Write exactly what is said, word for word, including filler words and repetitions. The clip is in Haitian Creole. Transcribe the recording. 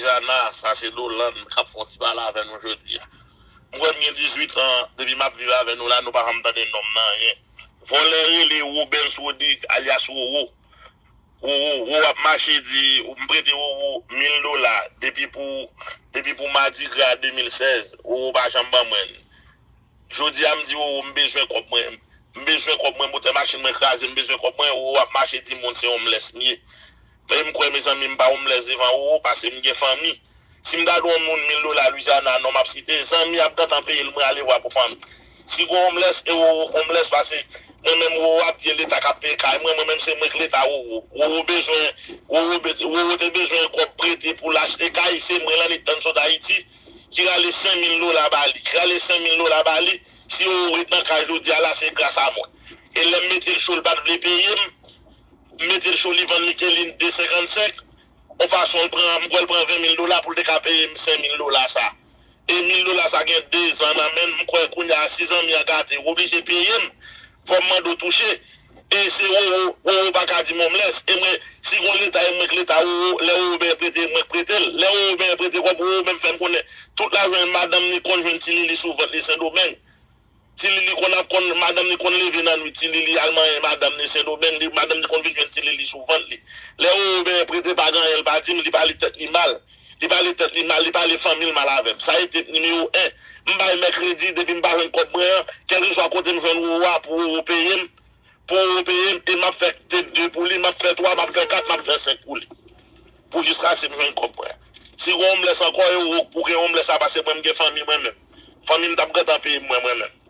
Louisiana, sa se Dolan k ap fè yon ti pale avè nou jodi a. M kwè m gen dizuit an, depi m ap viv avè nou la, nou pa janm tande non m nan anyen. Vòlè rele Robens Rodrigue, alyas Roro. Roro, Roro ap mache di, m prete Roro mil dola depi pou, depi pou Madigra de mil sèz, Roro pa janm ban mwen. Jodi a m di Roro m bezwen kòb mwen. M bezwen kòb mwen, motè machin mwen kraze, m bezwen kòb mwen, Roro ap mache di moun se homeless m ye. Men m kwè mezanmi m pa homeless devan Roro, paske m gen fanmi. Si m ta dwe yon moun mil dola Louisiana, non m ap site, zanmi ap gentan peye l, mwen ale vwa pou fanmi. Si gon homeless, e Roro k homeless, paske mwen menm Roro ap di e Leta k ap peye kay mwen, mwen menm se mwen k Leta Roro. Roro bezwen, Roro, be- Roro te bezwen kòb prete pou l achte kay, se mwen Lanit tann sot Ayiti ki rale senk mil dola ba li, ki rale senk mil dola ba li, si Roro ret nan kay jodi a la, se gras a mwen. E lè m mete l cho, l pa t vle peye m, m mete l cho, li vann li Kelin de senkannsenk, yon fason l pran, m kwè l pran ven mil dola pou l te ka peye m senk mil dola sa. E mil dola sa gen de zan nan men l, m kwè kounye a si zanmi an gate, w oblije peye m, fò m mande w touche. E se Roro, Roro pa ka di m homeless. E mwen, si gon Leta, e mwen k Leta Roro, lè Roro benyen prete, e mwen k prete l. Lè Roro benyen prete kòb Roro, menm fè m konnen, tout lajan madanm ni konn jwenn Ti Lili sou vant li Sendomeng. Ti Lili konn ap konn, madanm ni konn leve nan nwit, Ti Lili al manyen madanm ni Sendomeng, li, madanm ni konn vin jwenn Ti Lili sou vant li. Lè Roro benyen prete pa gen anyen l pa di m, li pale tèt li mal. Li pale tèt li mal, li pale fanmi l mal avè m. Sa e tep nimewo en. M bay mèkredi, depi m pa jwenn kòb mwen an, kèlkeswa kote m jwenn Roro a pou Roro peye m, pou Roro peye m, e m ap fè tep de pou li, m ap fè twa, m ap fè kat, m ap fè senk pou li. Pou jiskaske m jwenn kòb mwen an. Si gen homeless ankò, e Roro pou gen homeless la, paske mwen m gen fanmi mwen menm. Fanmi m t ap gentan peye m mwen, mwen menm.